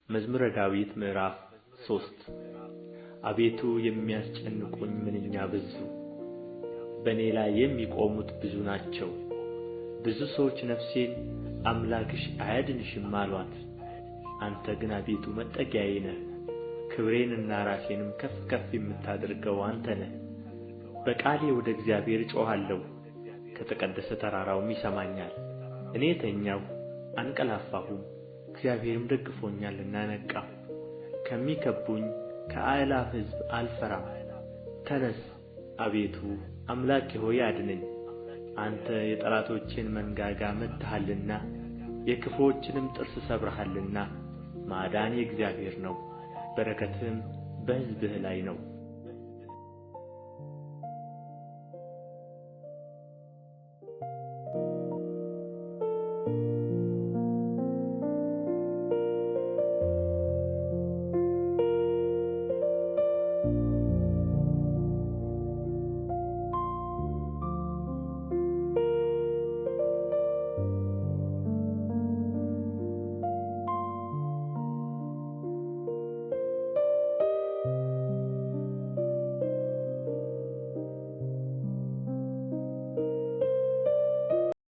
መዝሙረ ዳዊት ምዕራፍ 3። አቤቱ የሚያስጨንቁኝ ምንኛ በዙ! በእኔ ላይ የሚቆሙት ብዙ ናቸው። ብዙ ሰዎች ነፍሴን አምላክሽ አያድንሽም አሉአት። አንተ ግን አቤቱ መጠጊያዬ ነህ፣ ክብሬንና ራሴንም ከፍ ከፍ የምታደርገው አንተ ነህ። በቃሌ ወደ እግዚአብሔር እጮኻለሁ፣ ከተቀደሰ ተራራውም ይሰማኛል። እኔ ተኛሁ አንቀላፋሁም፣ እግዚአብሔርም ደግፎኛልና ነቃሁ። ከሚከብቡኝ ከአእላፍ ሕዝብ አልፈራም። ተነሥ አቤቱ አምላኬ ሆይ አድነኝ። አንተ የጠላቶቼን መንጋጋ መትተሃልና የክፉዎችንም ጥርስ ሰብረሃልና። ማዳን የእግዚአብሔር ነው፣ በረከትህም በሕዝብህ ላይ ነው።